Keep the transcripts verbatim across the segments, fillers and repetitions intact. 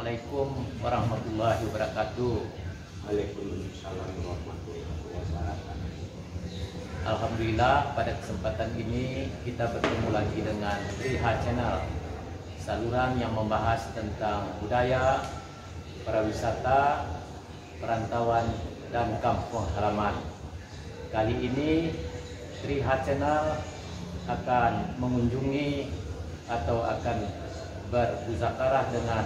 Assalamualaikum warahmatullahi wabarakatuh. Waalaikumsalam warahmatullahi wabarakatuh. Alhamdulillah, pada kesempatan ini kita bertemu lagi dengan Riha Channel, saluran yang membahas tentang budaya, pariwisata, perantauan, dan kampung halaman. Kali ini, Riha Channel akan mengunjungi atau akan bermuzakarah dengan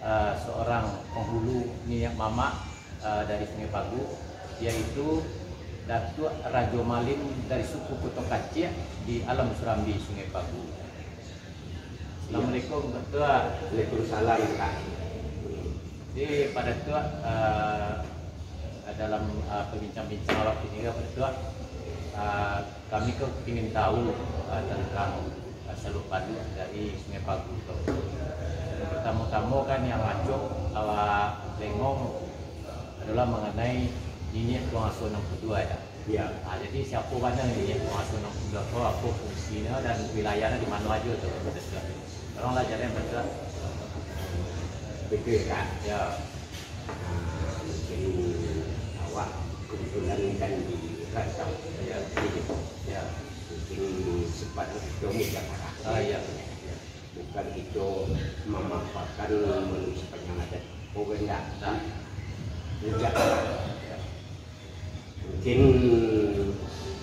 eh, seorang penghulu niniak mamak eh, dari Sungai Pagu, yaitu Datuak Rajo Malin dari suku Koto Kaciak di Alam Surambi, Sungai Pagu. Assalamualaikum, Pak Tuak. Waalaikumsalam, Kak. Jadi, Pak Datuak, eh, dalam eh, perbincang-bincang awak kini, Pak Datuak, eh, kami ko ingin tahu eh, tentang eh, Saluk Paduak dari Sungai Pagu tu. Yang pertamo-tamo kan yang acok awak lengong adalah mengenai niniak tuang asuah enam puluh dua ya. Ya. Ah, jadi siapa bana niniak tuang asuah enam puluh dua tu, apa fungsinya dan wilayahnya di mana aja tu? Tolonglah jadi yang betul. Betul, Kak. Ya. Ah, mungkin awak kebetulan kan di rantau. Ya. Di Ya. Mungkin sempat kita muzakarah. Ah, ya. Ya. Bukan kita memaparkan manusia panjang adat. Oh, enggak. Enggak. Muzakarah. Ya. Mungkin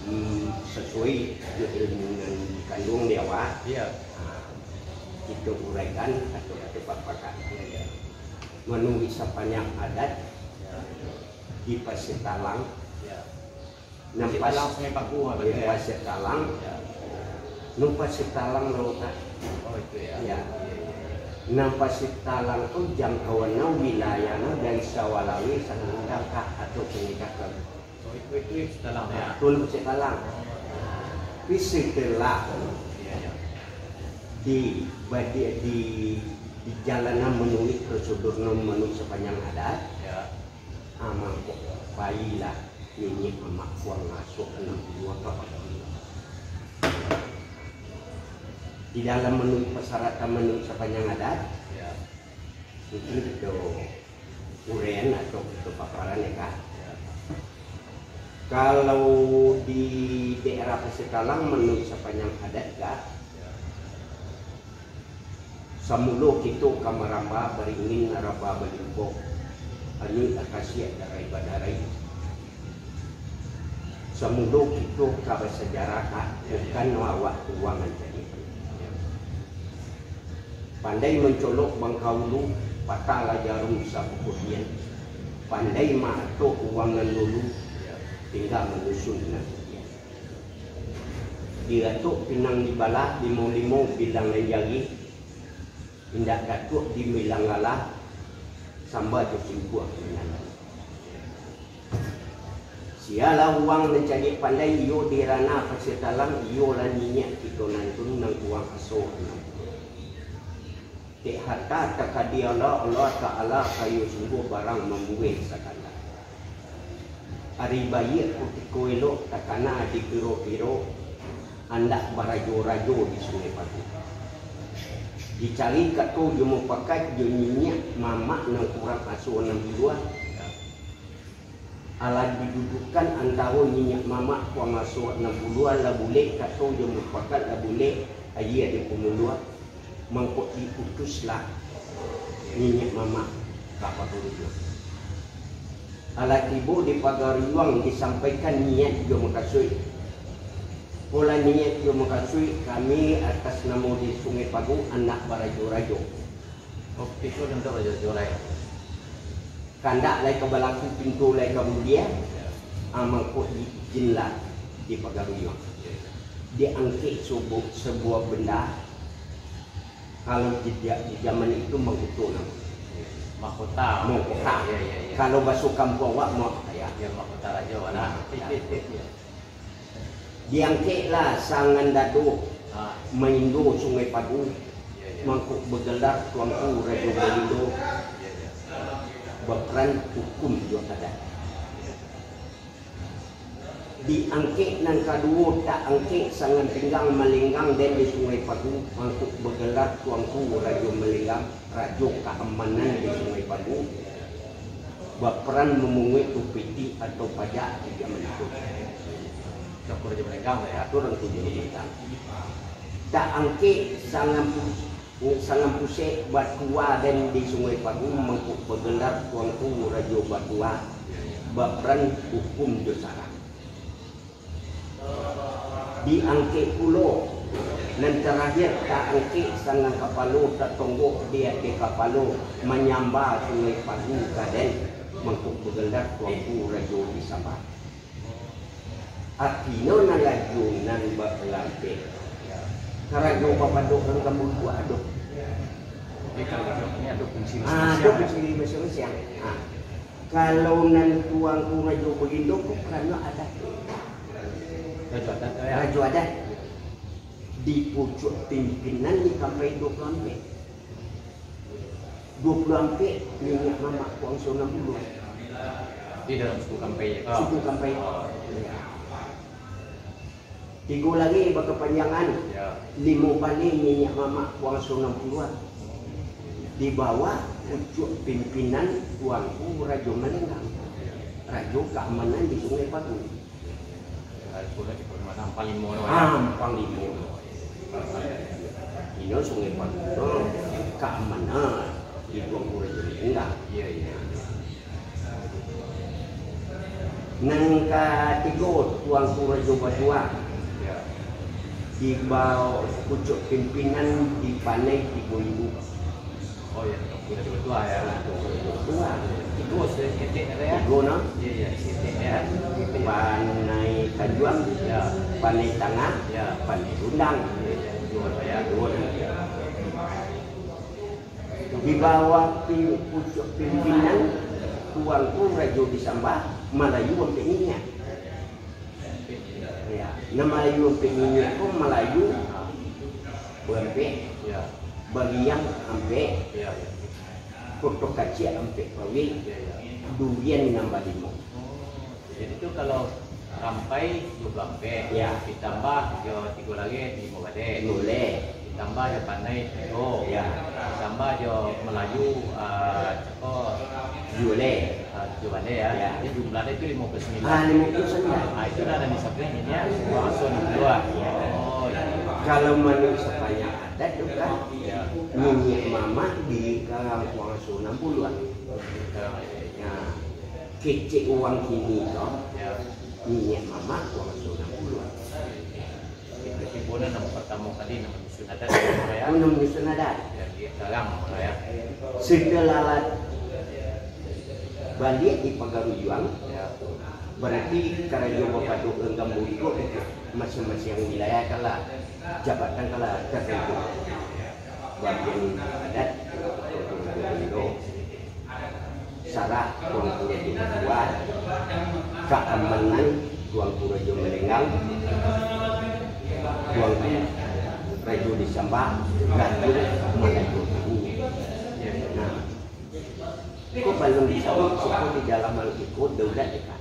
mm, sesuai dengan ilmu nan dikandung di awak. Ya. Ah, kita uraikan atau kita paparkan. Ya, ya. Manusia panjang adat Ya. di Pasir Talang. Ya. Nan Pasir Talang Sungai Pagu, ah, Iya, betul, ya? Pasir Talang. Ya. Nan Pasir Talang lo, Kak. Oh, itu ya. Ya. Iya, iya, iya. Nan Pasir Talang tu jangkauan wilayahnya dari Sawalawe sampai ka atau Sengkekakang. Oh, itu, itu Pasir Talang, ya? Nah, tu Pasir Talang. Tapi setelah Iya, iya. di, di, di, di jalanan manuruik prosedur nan manuruik sapanjang adat, Ya. Ah, mangko pailah niniak mamak kuang asuak anam puluah ka Pagari. Di dalam manuruik pasyaratan manuruik sapanjang adat, Ya. mungkin kito uraian atau kito paparan ya, Kak. Ya. Kalau di daerah Pasir Talang manuruik sapanjang adat, Kak, Ya. Samulo kito ka maramba baringin raba balimpo, anyuik akasiak darai badarai. Samulo kito ka basajarah, Kak, bukan awak tuang nan cadiak. Pandai mancolok bangkaulu, patahlah jarum sapukuah dian. Pandai maatok urang nan dulu, tingga manyusun nan kemudian. Diatok pinang dibalah, limo-limo bilang nan jari, indak datuak dibilang lalah, samba jo simpuah pinang. Sialah urang nan cadiak pandai, iyo di ranah Pasir Talang, iyolah niniak kito nantun nan kuang aso nan Dek harta takadi Allah, Allah Ta'ala kayo sungguah barang mambuweh sakana. Ari baiak kutiko elok takana dikiro-kiro, andak barajo-rajo di Sungai Pagu. Dicari kato jo mupakat jo niniak mamak nan kurang aso nan biluah. Alah didudukan antaro niniak mamak kuang aso nan buluah lah bulek, kato jo mupakat lah bulek, aia di pamuluah, mangko diutuslah niniak mamak ka Pagariuang. Alah tibo di Pagariuang disampaikan niat jo makasuik. Polah niat jo makasuik kami atas namo di Sungai Pagu andak barajo-rajo. Oh, pintu dan tu rajo-rajo lai. Kandak lai ka balaku, pintu lai ka buliah, ah, mangko diizinlah di Pagariuang. Diangkek subu-, sabuah benda, kalau di, di zaman itu mangkuto namo. Mahkota. Mahkota. Ya, ya, ya. Kalau baso kampuang awak, mah, ya. Ya, mahkota rajo lah. Nah, ya. Diangkeklah sangan dado, Ah. maindo Sungai Pagu, Ya, ya. mangko bagelar Tuanku Rajo Balindo, Ya, ya. baparan hukum jo adat. Di angkek nan kaduo, taangkek sangan pinggang Malenggang den di Sungai Pagu, mangko bagelar Tuanku Rajo Malenggang, Rajo Kaamanan di Sungai Pagu, baparan mamunguik upeti atau pajak di jaman itu. Tuanku Rajo Malenggang, ya. Tuanku Rajo Malenggang. Taangkek sangan pu-, sangan pusek batua den di Sungai Pagu, mangko bagelar Tuanku Rajo Batua, baparan hukum jo sara. Diangkek pulo, nan tarakhir, taangkek sangan kapalo, tatonggok di ateh kapalo, manyamba Sungai Pagu ka den, mangko bagelar Tuanku Rajo disamba. Artinyo nan rajo nan bakalampek. Karajo bapadok nan kambubuak ado. Jadi, kalau ini ada fungsi Ah, masing-masing, ada ya? Fungsi masing-masing. Ah. Kalau nan Tuanku Rajo Bagindo ko karano adat. Rajo adat, ya. Rajo adat. Di pucuak pimpinan di Kampai duo puluah ampek. Duo puluah ampek niniak mamak Kuang Sunan Bulo. Di dalam suku Kampai, ya? Suku Kampai. Oh. Ya. Tigo lagi bakapanjangan. Ya. Limo baleh niniak mamak Kuang Sunan Bulo. Di bawah pucuak pimpinan Tuanku Rajo Malenggang. Rajo Kaamanan di Sungai Pagu. Ampang limo. Ah, ampang limo. Ino Sungai Pagu tu kaamanan di Tuanku Rajo Malenggang. Iya, iya. Nan katigo, Tuanku Rajo Batua. Iya. Di bawah pucuak pimpinan di Panai Tigo Ibu. Oh, ya, Tuanku Rajo Batua, ya. Tuanku Rajo Batua. Tigo, se-, seketek ada, ya? Tigo, no? Iya, iya, seketek, ya. Panai Tanjuang, ya. Panai Tangah, ya. Panai Rundang. Iya, iya, tigo, ya. Tigo, no? Di bawah pi-, pucuak pimpinan Tuanku Rajo Disamba, Malayu ampek niniak. Ya, nan Malayu ampek niniak ko Malayu Baampek, ya. Bariang ampek, ya, ya. Koto Kaciak ampek pawik, ya, ya. Durian nan balimo. Oh, jadi tu kalau Kampai duo puluah ampek, ya. Ditambah jo tigo lagi, limo baleh. Limo baleh. Ditambah jo Panai tigo. Ya. Ditambah jo Malayu, ah, cako. Tujuah baleh. Ah, tujuah baleh, ya. Ya. Jadi jumlah dia tu limo puluah sambilan. Ah, limo puluah sambilan. Ah, itu lah nan disabuik niniak Kuang Asuah Nan Puluah. Oh, iya. Kalau manuruik sapanjang adat tu kan, ya. Niniak mamak di karang Kuang Asuah Nan Puluah. Karang, ya. Nah, kecek urang kini tu, ya. Niniak mamak Kuang Asuah Nan Puluah. Itu tibo nan partamo kali nan manyusun adat, ya. Oh, nan manyusun adat. Ya, di karang, ya. Setelah lah baliak di Pagaruyuang, ya. Berarti karajo bapadok genggam butuak itu masing-masing wilayah kalah, jabatan kalah tertentu. Bagian adat, Indo, Sarak, Tuanku Rajo Batua, Kaamanan, Tuanku Rajo Malenggang, Tuanku Rajo Disamba, Rajo Malayu. Nah, ko balun disabuik, siko di dalam Al-Iqo, daulat deka.